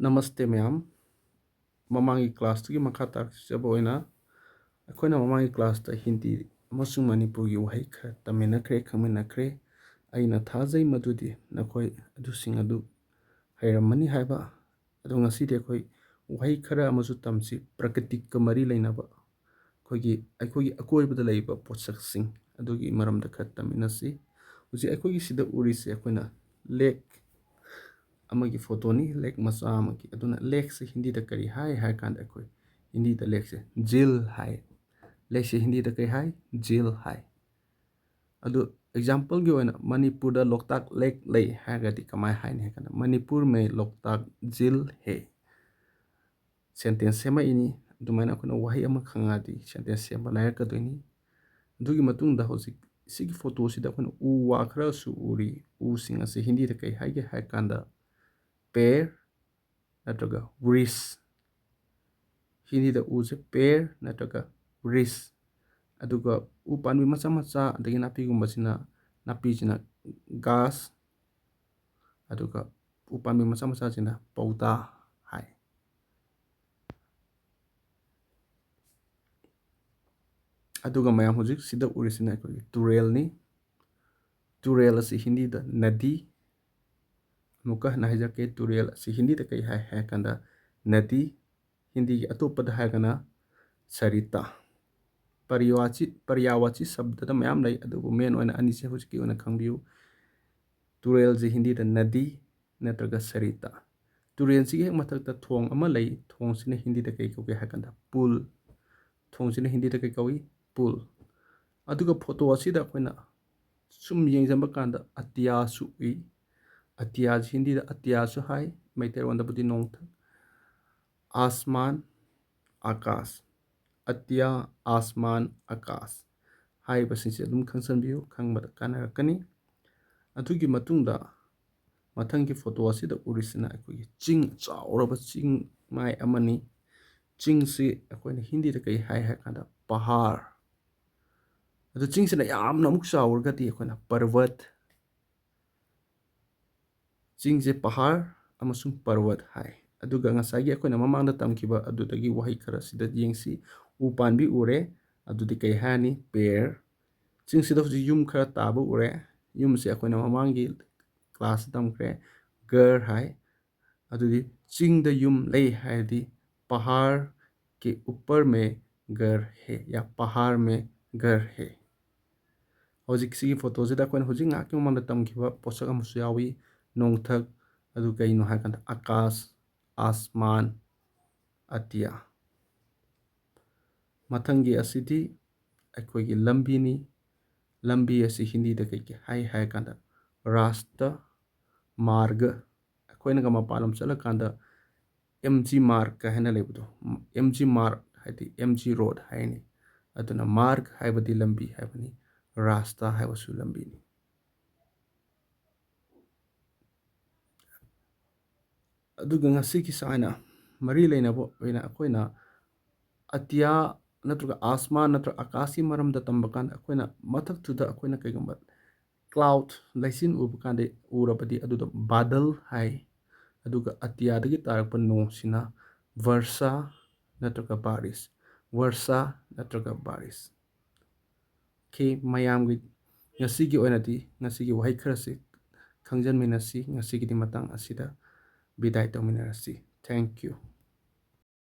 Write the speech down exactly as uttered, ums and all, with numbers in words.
ꯅꯃꯁꯇꯦ ꯃꯌꯥꯝ꯫ ꯃꯃꯥꯡꯒꯤ ꯀ꯭ꯂꯥꯁꯇꯨꯒꯤ ꯃꯈꯥ ꯇꯥꯛꯆꯕ ꯑꯣꯏꯅ ꯑꯩꯈꯣꯏꯅ ꯃꯃꯥꯡꯒꯤ ꯀ꯭ꯂꯥꯁꯇ ꯍꯤꯟꯗꯤ ꯑꯃꯁꯨꯡ ꯃꯅꯤꯄꯨꯔꯒꯤ ꯋꯥꯍꯩ ꯈꯔ ꯇꯝꯃꯤꯟꯅꯈ꯭ꯔꯦ, ꯈꯪꯃꯤꯟꯅꯈ꯭ꯔꯦ꯫ ꯑꯩꯅ ꯊꯥꯖꯩ ꯃꯗꯨꯗꯤ ꯅꯈꯣꯏ ꯑꯗꯨꯁꯤꯡ ꯑꯗꯨ ꯍꯩꯔꯝꯃꯅꯤ ꯍꯥꯏꯕ꯫ ꯑꯗꯣ ꯉꯁꯤꯗꯤ ꯑꯩꯈꯣꯏ ꯋꯥꯍꯩ ꯈꯔ ꯑꯃꯁꯨ ꯇꯝꯁꯤ, ꯄ꯭ꯔꯀ꯭ꯔꯤꯇꯤꯛꯀ ꯃꯔꯤ ꯂꯩꯅꯕ꯫ ꯑꯩꯈꯣꯏꯒꯤ, ꯑꯩꯈꯣꯏꯒꯤ ꯑꯀꯣꯏꯕꯗ ꯂꯩꯕ ꯄꯣꯠꯁꯛꯁꯤꯡ ꯑꯗꯨꯒꯤ ꯃꯔꯝꯗ ꯈꯔ ꯇꯝꯃꯤꯟꯅꯁꯤ꯫ ꯍꯧꯖꯤꯛ ꯑꯩꯈꯣꯏꯒꯤ ꯁꯤꯗ ꯎꯔꯤꯁꯦ ꯑꯩꯈꯣꯏꯅ ꯂꯦꯛ ꯑꯃꯒꯤ ꯐꯣꯇꯣꯅꯤ, ꯂꯦꯛ ꯃꯆꯥ ꯑꯃꯒꯤ꯫ ꯑꯗꯨꯅ ꯂꯦꯛꯁꯦ ꯍꯤꯟꯗꯤꯗ ꯀꯔꯤ ꯍꯥꯏ ꯍꯥꯏ ꯀꯥꯟꯗ ꯑꯩꯈꯣꯏ ꯍꯤꯟꯗꯤꯗ ꯂꯦꯛꯁꯦ ꯖꯤꯜ ꯍꯥꯏ꯫ ꯂꯦꯛꯁꯦ ꯍꯤꯟꯗꯤꯗ ꯀꯔꯤ ꯍꯥꯏ? ꯖꯤꯜ ꯍꯥꯏ꯫ ꯑꯗꯨ ꯑꯦꯛꯖꯥꯝꯄꯜꯒꯤ ꯑꯣꯏꯅ ꯃꯅꯤꯄꯨꯔꯗ ꯂꯣꯛꯇꯥꯛ ꯂꯦꯛ ꯂꯩ ꯍꯥꯏꯔꯒꯗꯤ ꯀꯃꯥꯏ ꯍꯥꯏꯅꯤ ꯍꯥꯏ ꯀꯥꯟꯗ, ꯃꯅꯤꯄꯨꯔ ꯃꯦ ꯂꯣꯛꯇꯥꯛ ꯖꯤꯜ ꯍꯦ꯫ ꯁꯦꯟꯇꯦꯟꯁ ꯁꯦꯝꯃꯛꯏꯅꯤ꯫ ꯑꯗꯨꯃꯥꯏꯅ ꯑꯩꯈꯣꯏꯅ ꯋꯥꯍꯩ ꯑꯃ ꯈꯪꯉꯛꯑꯗꯤ ꯁꯦꯟꯇꯦꯟꯁ ꯁꯦꯝꯕ ꯂꯥꯏꯔꯛꯀꯗꯣꯏꯅꯤ꯫ ꯑꯗꯨꯒꯤ ꯃꯇꯨꯡꯗ ꯍꯧꯖꯤꯛ ꯁꯤꯒꯤ ꯐꯣꯇꯣꯁꯤꯗ ꯑꯩꯈꯣꯏꯅ ꯎ ꯋꯥ ꯈꯔꯁꯨ ꯎꯔꯤ꯫ ꯎꯁꯤꯡ ꯑꯁꯤ ꯍꯤꯟꯗꯤꯗ ꯀꯩ ꯍꯥꯏꯒꯦ ꯍꯥꯏ ꯀꯥꯟꯗ, ꯄꯦꯔ ꯅꯠꯇ꯭ꯔꯒ ꯋ꯭ꯔꯤꯁ꯫ ꯍꯤꯟꯗꯤꯗ ꯎꯁꯦ ꯄꯦꯔ ꯅꯠꯇ꯭ꯔꯒ ꯋ꯭ꯔꯤꯁ꯫ ꯑꯗꯨꯒ ꯎ ꯄꯥꯝꯕꯤ ꯃꯆꯥ ꯃꯆꯥ, ꯑꯗꯒꯤ ꯅꯥꯄꯤꯒꯨꯝꯕꯁꯤꯅ, ꯅꯥꯄꯤꯁꯤꯅ ꯒꯥꯁ, ꯑꯗꯨꯒ ꯎ ꯄꯥꯝꯕꯤ ꯃꯆꯥ ꯃꯆꯥꯁꯤꯅ ꯄꯧꯗꯥ ꯍꯥꯏ꯫ ꯑꯗꯨꯒ ꯃꯌꯥꯝ ꯍꯧꯖꯤꯛ ꯁꯤꯗ ꯎꯔꯤꯁꯤꯅ ꯑꯩꯈꯣꯏꯒꯤ ꯇꯨꯔꯦꯜꯅꯤ꯫ ꯇꯨꯔꯦꯜ ꯑꯁꯤ ꯍꯤꯟꯗꯤꯗ ꯅꯗꯤ꯫ ꯑꯃꯨꯛꯀ ꯍꯟꯅ ꯍꯥꯏꯖꯔꯛꯀꯦ, ꯇꯨꯔꯦꯜ ꯑꯁꯤ ꯍꯤꯟꯗꯤꯗ ꯀꯔꯤ ꯍꯥꯏ ꯍꯥꯏꯔ ꯀꯥꯟꯗ, ꯅꯗꯤ꯫ ꯍꯤꯟꯗꯤꯒꯤ ꯑꯇꯣꯞꯄꯗ ꯍꯥꯏꯔꯒꯅ ꯁꯔꯤꯇꯥ꯫ ꯄꯔꯤꯌꯥꯋꯥꯆꯤ, ꯄꯔꯤꯌꯥꯋꯥꯆꯤ ꯁꯕꯗꯗ ꯃꯌꯥꯝ ꯂꯩ, ꯑꯗꯨꯕꯨ ꯃꯦꯟ ꯑꯣꯏꯅ ꯑꯅꯤꯁꯦ ꯍꯧꯖꯤꯛꯀꯤ ꯑꯣꯏꯅ ꯈꯪꯕꯤꯌꯨ꯫ ꯇꯨꯔꯦꯜꯁꯤ ꯍꯤꯟꯗꯤꯗ ꯅꯗꯤ ꯅꯠꯇ꯭ꯔꯒ ꯁꯔꯤꯇꯥ꯫ ꯇꯨꯔꯦꯜꯁꯤꯒꯤ ꯍꯦꯛ ꯃꯊꯛꯇ ꯊꯣꯡ ꯑꯃ ꯂꯩ꯫ ꯊꯣꯡꯁꯤꯅ ꯍꯤꯟꯗꯤꯗ ꯀꯩ ꯀꯧꯒꯦ ꯍꯥꯏ ꯀꯥꯟꯗ ꯄꯨꯜ꯫ ꯊꯣꯡꯁꯤꯅ ꯍꯤꯟꯗꯤꯗ ꯀꯩ ꯀꯧꯏ? ꯄꯨꯜ꯫ ꯑꯗꯨꯒ ꯐꯣꯇꯣ ꯑꯁꯤꯗ ꯑꯩꯈꯣꯏꯅ ꯁꯨꯝ ꯌꯦꯡꯁꯤꯟꯕ ꯀꯥꯟꯗ ꯑꯇꯤꯌꯥꯁꯨ ꯎꯏ꯫ ꯑꯇꯤꯌꯥꯁꯤ ꯍꯤꯟꯗꯤꯗ ꯑꯇꯤꯌꯥꯁꯨ ꯍꯥꯏ, ꯃꯩꯇꯩꯔꯣꯟꯗꯕꯨꯗꯤ ꯅꯣꯡꯊꯛ꯫ ꯑꯥꯁꯃꯥꯟ, ꯑꯀꯥꯁ꯫ ꯑꯇꯤꯌꯥ, ꯑꯥꯁꯃꯥꯟ, ꯑꯀꯥꯁ ꯍꯥꯏꯔꯤꯕꯁꯤꯡꯁꯦ ꯑꯗꯨꯝ ꯈꯪꯖꯟꯕꯤꯌꯨ, ꯈꯪꯕꯗ ꯀꯥꯟꯅꯔꯛꯀꯅꯤ꯫ ꯑꯗꯨꯒꯤ ꯃꯇꯨꯡꯗ ꯃꯊꯪꯒꯤ ꯐꯣꯇꯣ ꯑꯁꯤꯗ ꯎꯔꯤꯁꯤꯅ ꯑꯩꯈꯣꯏꯒꯤ ꯆꯤꯡ, ꯆꯥꯎꯔꯕ ꯆꯤꯡ ꯃꯥꯏ ꯑꯃꯅꯤ꯫ ꯆꯤꯡꯁꯤ ꯑꯩꯈꯣꯏꯅ ꯍꯤꯟꯗꯤꯗ ꯀꯔꯤ ꯍꯥꯏ ꯍꯥꯏ ꯀꯥꯟꯗ ꯄꯍꯥꯔ꯫ ꯑꯗꯨ ꯆꯤꯡꯁꯤꯅ ꯌꯥꯝꯅ ꯑꯃꯨꯛ ꯆꯥꯎꯔꯒꯗꯤ ꯑꯩꯈꯣꯏꯅ ꯄꯔꯕꯠ꯫ ꯆꯤꯡꯁꯦ ꯄꯍꯥꯔ ꯑꯃꯁꯨꯡ ꯄꯔꯕꯠ ꯍꯥꯏ꯫ ꯑꯗꯨꯒ ꯉꯁꯥꯏꯒꯤ ꯑꯩꯈꯣꯏꯅ ꯃꯃꯥꯡꯗ ꯇꯝꯈꯤꯕ ꯑꯗꯨꯗꯒꯤ ꯋꯥꯍꯩ ꯈꯔ ꯁꯤꯗ ꯌꯦꯡꯁꯤ꯫ ꯎ ꯄꯥꯝꯕꯤ ꯎꯔꯦ, ꯑꯗꯨꯗꯤ ꯀꯩ ꯍꯥꯏꯔꯅꯤ? Peer꯫ ꯆꯤꯡꯁꯤꯗ ꯍꯧꯖꯤꯛ ꯌꯨꯝ ꯈꯔ ꯇꯥꯕ ꯎꯔꯦ꯫ ꯌꯨꯝꯁꯦ ꯑꯩꯈꯣꯏꯅ ꯃꯃꯥꯡꯒꯤ class ꯇꯝꯈ꯭ꯔꯦ, ghar ꯍꯥꯏ꯫ ꯑꯗꯨꯗꯤ ꯆꯤꯡꯗ ꯌꯨꯝ ꯂꯩ ꯍꯥꯏꯔꯗꯤ, पहाड़ के ऊपर में घर है या पहाड़ में घर है꯫ ꯍꯧꯖꯤꯛ ꯁꯤꯒꯤ photoꯁꯤꯗ ꯑꯩꯈꯣꯏꯅ ꯍꯧꯖꯤꯛ ꯉꯥꯏꯍꯥꯛꯀꯤ ꯃꯃꯥꯡꯗ ꯇꯝꯈꯤꯕ ꯄꯣꯠꯁꯛ ꯑꯃꯁꯨ ꯌꯥꯎꯏ, ꯅꯣꯡꯊꯛ꯫ ꯑꯗꯨ ꯀꯩꯅꯣ ꯍꯥꯏꯔꯀꯥꯟꯗ, आकाश, आसमान, अतिया꯫ ꯃꯊꯪꯒꯤ ꯑꯁꯤꯗꯤ ꯑꯩꯈꯣꯏꯒꯤ ꯂꯝꯕꯤꯅꯤ꯫ ꯂꯝꯕꯤ ꯑꯁꯤ ꯍꯤꯟꯗꯤꯗ ꯀꯩ ꯀꯩ ꯍꯥꯏ ꯍꯥꯏꯔꯀꯥꯟꯗ, रास्ता, मार्ग꯫ ꯑꯩꯈꯣꯏꯅꯒ ꯃꯄꯥꯟ ꯂꯝ ꯆꯠꯂꯀꯥꯟꯗ ꯑꯦꯝ ꯖꯤ ꯃꯥꯔꯒ ꯀꯥꯏ ꯍꯥꯏꯅ ꯂꯩꯕꯗꯣ, ꯑꯦꯝ ꯖꯤ ꯃꯥꯔꯒ ꯍꯥꯏꯗꯤ ꯑꯦꯝ ꯖꯤ ꯔꯣꯗ ꯍꯥꯏꯅꯤ꯫ ꯑꯗꯨꯅ मार्ग ꯍꯥꯏꯕꯗꯤ ꯂꯝꯕꯤ ꯍꯥꯏꯕꯅꯤ, रास्ता ꯍꯥꯏꯕꯁꯨ ꯂꯝꯕꯤꯅꯤ꯫ ꯑꯗꯨꯒ ꯉꯁꯤꯒꯤ ꯁꯥꯏꯅ ꯃꯔꯤ ꯂꯩꯅꯕ ꯑꯣꯏꯅ ꯑꯩꯈꯣꯏꯅ ꯑꯇꯤꯌꯥ ꯅꯠꯇ꯭ꯔꯒ आसमान ꯅꯠꯇ꯭ꯔꯒ आकाश ꯀꯤ ꯃꯔꯝꯗ ꯇꯝꯕ ꯀꯥꯟꯗ ꯑꯩꯈꯣꯏꯅ ꯃꯊꯛꯇꯨꯗ ꯑꯩꯈꯣꯏꯅ ꯀꯩꯒꯨꯝꯕ cloud, ꯂꯩꯆꯤꯟ ꯎꯕ ꯀꯥꯟꯗ, ꯎꯔꯕꯗꯤ ꯑꯗꯨꯗꯣ बादल ꯍꯥꯏ꯫ ꯑꯗꯨꯒ ꯑꯇꯤꯌꯥꯗꯒꯤ ꯇꯥꯔꯛꯄ ꯅꯣꯡꯁꯤꯅ वर्षा ꯅꯠꯇ꯭ꯔꯒ बारिश, वर्षा ꯅꯠꯇ꯭ꯔꯒ बारिश꯫ Okay, ꯃꯌꯥꯝꯒꯤ ꯉꯁꯤꯒꯤ ꯑꯣꯏꯅꯗꯤ ꯉꯁꯤꯒꯤ ꯋꯥꯍꯩ ꯈꯔꯁꯤ ꯈꯪꯖꯟꯃꯤꯟꯅꯁꯤ꯫ ꯉꯁꯤꯒꯤꯗꯤ ꯃꯇꯥꯡ ꯑꯁꯤꯗ ꯕꯤꯗꯥꯏ ꯇꯧꯃꯤꯟꯅꯔꯁꯤ꯫ Thank you꯫